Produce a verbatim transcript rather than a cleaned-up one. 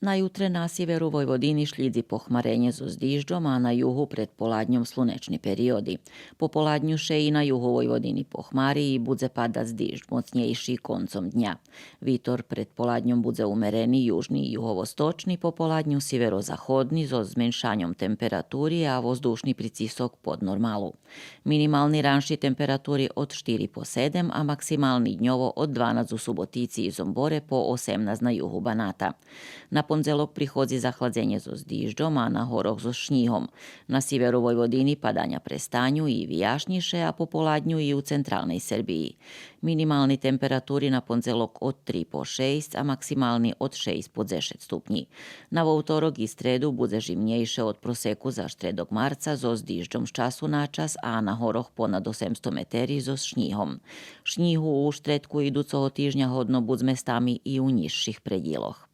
На ютре на сиверу Войводини шлїдзи похмаренє зоз дижджом, а на югу предполадньом слунечни периоди. Пополадню ше и на югу Войводини похмари и будзе падац диждж, моцнєйши концом дня. Витор предполадньом будзе умерени южни и юговосточни, пополадню сиверозаходни, зоз зменшаньом температури, а воздушни прицисок под нормалу. Минимални ранши температури од штири по седем, а максимални дньово од дванац у Суботици и Зомборе по осемнац на югу Баната. На пондзелок приходзи захладзенє зоз дижджом, а на горох зоз шнїгом. На сиверу Войводини паданя престаню и вияшнї ше, а пополадню и у централней Сербиї. Минимални температури на пондзелок од три по шейсц, а максимални од шейсц по дзешец ступнї. На вовторок и стреду будзе жимнєйше од просеку за штредок марца зоз дижджом з часу на час, а на горох понад осемсто метери зоз шнїгом. Шнїгу у штредку идуцого тижня годно буц местами и у нїзших предїлох.